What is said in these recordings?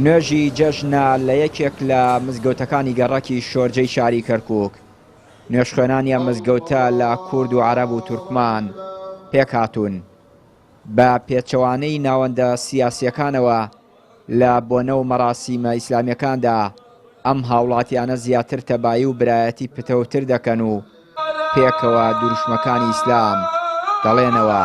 نوێژی جەژنە لە یەکێک لە مزگەوتەکانی گەڕەکی شۆرجەی شاری کەرکووک. نوێژخوێنانی ئەم مزگەوتە لە کورد و عەرەب و تورکمان پێکهاتوون. بە پێچەوانەی ناوەندە سیاسییەکانەوە لە بۆنە و مەراسیمە ئیسلامییەکاندا ئەم هاوڵاتیانە زیاتر تەبایی و برایەتی پتەوتر دەکەن و پێکەوە دروشمەکانی ئیسلام دەڵێنەوە.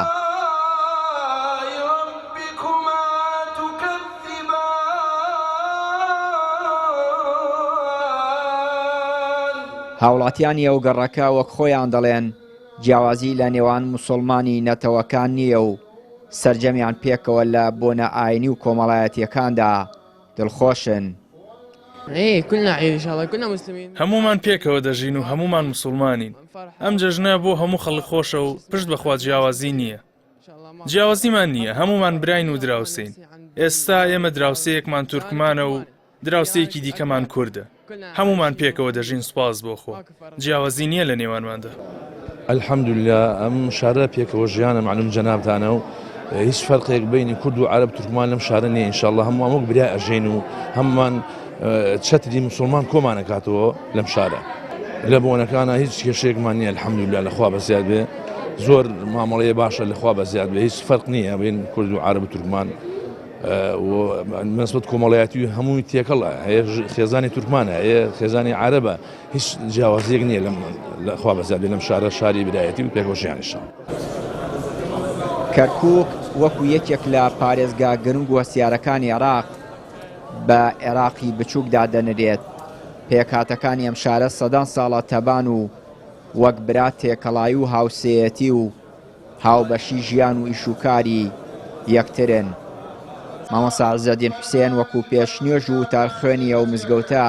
هاوڵاتیانی ئەو گەڕەکە وەک خۆیان دەڵێن جیاوازی لە نێوان موسڵمانی نەتەوەکان نییە و سەرجەمیان پێکەوە لە بۆنە ئاینی و کۆمەڵایەتییەکاندا دڵخۆشن. هەموومان پێکەوە دەژین و هەموومان موسڵمانین. ئەم جەژنە بۆ هەموو خەڵک خۆشە و پشت بە خوا جیاوازی نییە. جیاوازیمان نییە، هەموومان براین و دراوسێین. ئێستا ئێمە دراوسێیەکمان تورکمانە و دراوسێیەکی دیکەمان کوردە. هەموومان پێکەوە دەژین سوپاس بۆ خوا. جیاوازی نییە لە نێوانماندا. الحمدللە ئەم شارە پێکەوە ژیانە معلوم جەنابتانە و هیچ فەرقێک بینی کورد و عەرەب تورکمان لەم شارە نییە ئینشاءاللە هەمووان وەک برا ئەژین و هەمووان چەتری مسلمان کۆمان ئەکاتەوە لەم شارە لە بۆنەکانە هیچ کێشەیەکمان نییە الحمدللە لەخوا بەزیاد بێ زۆر مامەڵەیە باشە لەخوا بەزیاد بێ هیچ فەرق نییە بین کورد و عەرەب و تورکمان نسبەت کۆمەڵایەتی هەمووی تێکەڵە هەیە خێزانی تورکمانە هەیە خێزانی عەرەبە هیچ جیاوازیەک نییە لەم لەخوا بەزیاد بێ لەم شارە شاری برایەتی و پێکەوە ژیانیشە. کەرکووک وەکو یەکێک لە پارێزگا گرنگ و هەستیارەکانی عێراق بە عێراقی بچووک دادەنرێت، پێکهاتەکانی ئەم شارە سەدان ساڵە تەبان و وەک برا تێکەڵایی و هاوسێیەتی و هاوبەشی ژیان و ئیشوکاری یەکترن. مامۆستا عزەدین حوسێن وەکو پێشنوێژ و وتارخوێنی ئەو مزگەوتە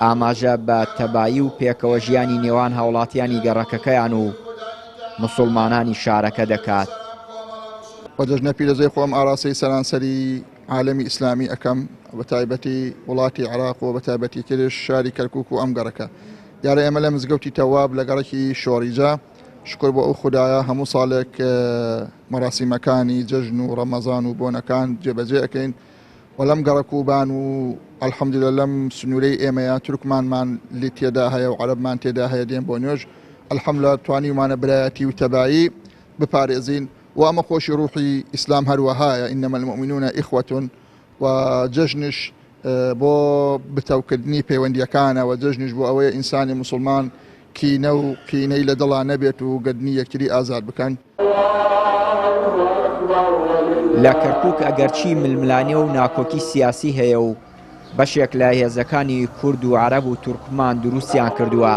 ئاماژە بە تەبایی و پێکەوە ژیانی نێوان هاوڵاتیانی گەڕەکەکەیان و موسوڵمانانی شارەکە دەکات. بە جەژنە پیرۆزەی خۆم ئاراستەی سەرانسەری عالەمی ئیسلامی ئەکەم بە تایبەتی وڵاتی عێراق و بە تایبەتی ترش شاری کەرکوک و ئەم گەڕەکە. دیارە ئێمە لە مزگەوتی تەواب لە گەڕەکی شۆڕیجە شکر بۆ ئەو خودایە هەموو ساڵێک مەراسیمەکانی جەژن و ڕەمەزان و بۆنەکان جێبەجێ ئەکەین و لەم گەڕەک و بان و الحمدللە لەم سنوورەی ئێمەیە تورکمانمان لی تێدا هەیە و عەرەبمان تێدا هەیە دێن بۆ نوێژ الحمدللە توانیومانە برایەتی و تەبایی بپارێزین و ئەمە خۆشی ڕوحی ئیسلام هەروەهایە انما المؤمنون اخوة و جەژنش بۆ بتەوکردنی پەیوەندیەکانە و جەژنیش بۆ ئەوەیە ئینسانی موسڵمان کینە و قینەی لە دڵا نەبێت و گەردنی یەکتری ئازاد بکەن. لە کەرکوک ئەگەرچی ململانێ و ناکۆکی سیاسی هەیە و بەشێک لە هێزەکانی کورد و عەرەب و تورکمان دروستیان کردووە،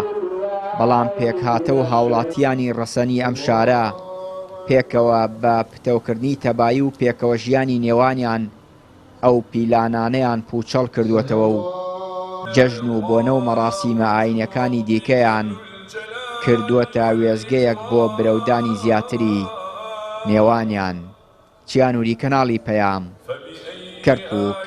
بەڵام پێکهاتە و هاوڵاتیانی ڕەسەنی ئەم شارە پێکەوە بە پتەوکردنی تەبایی و پێکەوە ژیانی نێوانیان ئەو پیلانانەیان پووچەڵ کردووەتەوە و جەژن و بۆنە و مەڕاسیمە ئایینیەکانی دیکەیان کردووەتە وێستگەیەک بۆ برەودانی زیاتری نێوانیان. چیا نوری کەناڵی پەیام، کەرکوک.